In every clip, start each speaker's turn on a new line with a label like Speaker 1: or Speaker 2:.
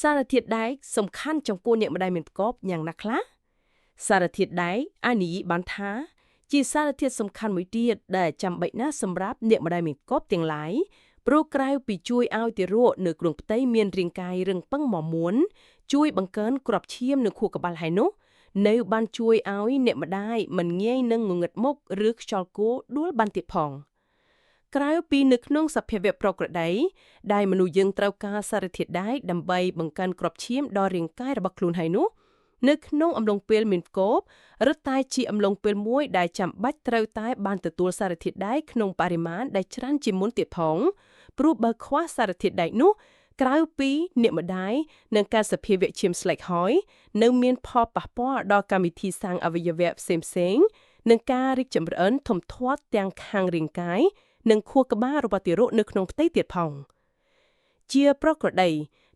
Speaker 1: សារធាតុដែកសំខាន់ចំពោះអ្នកម្ដាយមានផ្គប់យ៉ាងណាខ្លះសារធាតុដែកអាចនិយាយបានថាជាសារធាតុសំខាន់មួយទៀតដែលចាំបាច់ណាស់សម្រាប់អ្នកម្ដាយមានផ្គប់ទាំងឡាយព្រោះក្រៅពីជួយឲ្យទារកនៅក្នុងផ្ទៃមានរាងកាយរឹងប៉ឹងមាំមួនជួយបង្កើនគ្រាប់ឈាមនៅខួរក្បាលហើយនោះនៅបានជួយឲ្យអ្នកម្ដាយមិនងាយនឹងងងឹតមុខឬខ្យល់គោដួលបានទៀតផងក្រៅពីនៅក្នុងសភាវៈប្រក្រតីដែលមនុស្សយើងត្រូវការសារធាតុដែកដើម្បីបង្កើនគ្រាប់ឈាមដល់រាងកាយរបស់ខ្លួនហើយនោះនៅក្នុងអំឡុងពេលមានផ្គប់រឹតតែជាអំឡុងពេលមួយដែលចាំបាច់ត្រូវតែបានទទួលសារធាតុដែកក្នុងបរិមាណដែលច្រើនជាងមុនទៀតផងព្រោះបើខ្វះសារធាតុដែកនោះក្រៅពីអ្នកម្ដាយនឹងការសភាវៈឈាមស្លេកហើយនៅមានផលប៉ះពាល់ដល់កម្មវិធីសាងអវយវៈផ្សេងៗនិងការរីកចម្រើនធំធាត់ទាំងខាងរាងកាយនិងខួរក្បាលរបស់ទារកនៅក្នុងផ្ទៃទៀតផងជាប្រក្រតី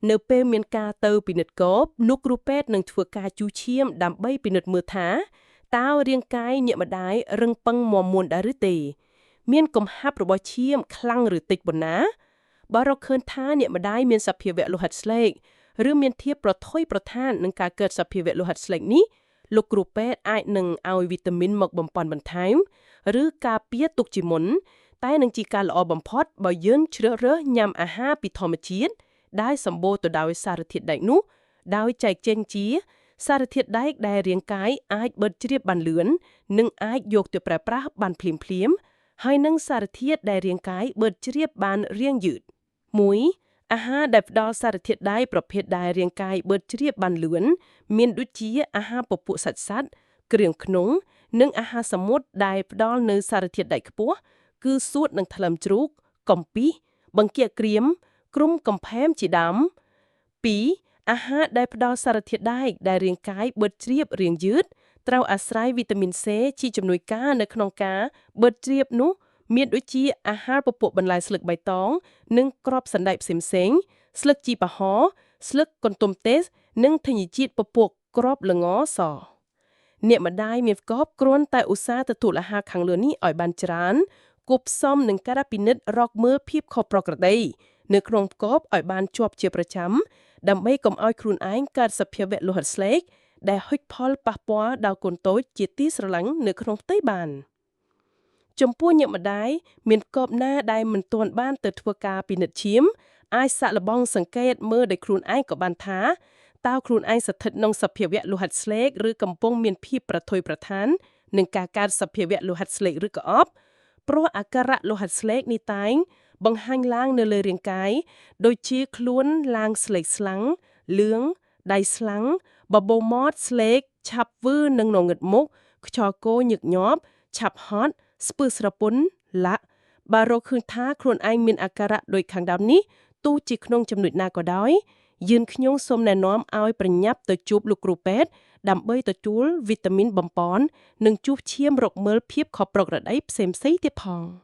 Speaker 1: នៅពេលមានការទៅពិនិត្យកបនោះគ្រូពេទ្យនឹងធ្វើការជូរឈាមដើម្បីពិនិត្យមើលថាតើរាងកាយអ្នកម្ដាយរឹងប៉ឹងមាំមួនដែរឬទេមានកំហាប់របស់ឈាមខ្លាំងឬតិចប៉ុណ្ណាបើរកឃើញថាអ្នកម្ដាយមានសភាវៈលោហិតស្លេកឬមានធៀបប្រថុយប្រថាននឹងការកើតសភាវៈលោហិតស្លេកនេះលោកគ្រូពេទ្យអាចនឹងឲ្យវីតាមីនមកបំពេញបន្ថែមឬការពារទុកជាមុនតែនឹងជាការល្អបំផុតបើយើងជ្រើសរើសញ៉ាំអាហារពីធម្មជាតិដែលសម្បូរទៅដោយសារធាតុដែកនោះដោយចែកចេញជាសារធាតុដែកដែលរាងកាយអាចបឺតជ្រាបបានលឿននិងអាចយកទៅប្រើប្រាស់បានភ្លាមៗហើយនឹងសារធាតុដែលរាងកាយបឺតជ្រាបបានរាងយឺត1អាហារដែលផ្ដល់សារធាតុដែកប្រភេទដែលរាងកាយបឺតជ្រាបបានលឿនមានដូចជាអាហារពពួកសាច់សត្វគ្រឿងក្នុងនិងអាហារសមុទ្រដែលផ្ដល់នូវសារធាតុដែកខ្ពស់គឺសួតនិងថ្លើមជ្រូកកំពីសបង្គាក្រៀមគ្រុំកំផែមជាដើម2អាហារដែលផ្ដល់សារធាតុដែកដែលរាងកាយបឺតជ្រាបរាងយឺតត្រូវអាស្រ័យវីតាមីន C ជាជំនួយការនៅក្នុងការបឺតជ្រាបនោះមានដូចជាអាហារពពួកបន្លែស្លឹកបៃតងនិងគ្រាប់សណ្តែកផ្សេងៗស្លឹកជីប៉ាហស្លឹកកន្ទុំទេសនិងធញ្ញជាតិពពួកគ្រាប់ល្ងសអ្នកម្ដាយមានផ្គប់គ្រាន់តែឧស្សាហ៍ទទួលអាហារខាងលើនេះឲ្យបានច្រើនគួបផ្សំនឹងការពិនិត្យរកមើលភាពខុសប្រក្រតីនៅក្នុងផ្គប់ឲ្យបានជាប់ជាប្រចាំដើម្បីកុំឲ្យខ្លួនឯងកើតសភាវៈលោហិតស្លេកដែលហុចផលប៉ះពាល់ដល់កូនតូចជាទីស្រឡាញ់នៅក្នុងផ្ទៃបានចំពោះអ្នកម្ដាយមានកបណាដែលមិនទាន់បានទៅធ្វើការពិនិត្យឈាមអាចសាកល្បងសង្កេតមើលដោយខ្លួនឯងក៏បានថាតើខ្លួនឯងស្ថិតក្នុងសភាវៈលោហិតស្លេកឬកំពុងមានភាពប្រថុយប្រថាននឹងការកើតសភាវៈលោហិតស្លេកឬក៏អបព្រោះអាការៈលោហិតស្លេកនេះតែងបង្ហាញឡើងនៅលើរាងកាយដូចជាខ្លួនឡើងស្លេកស្លាំងលឿងដៃស្លាំងបបូរមាត់ស្លេកឆាប់វឺនិងងងឹតមុខខ្យល់គោញឹកញាប់ឆាប់ហត់ស្ពឺស្រពន់លាក់បើរកឃើញថាខ្លួនឯងមានអាការៈដូចខាងដើមនេះទោះជាក្នុងចំណុចណាក៏ដោយយើងខ្ញុំសូមណែនាំឲ្យប្រញាប់ទៅជួបលោកគ្រូពេទ្យដើម្បីទទួលវីតាមីនបំប៉ននិងជួសឈាមរកមើលភាពខុសប្រក្រតីផ្សេងៗទៀតផង។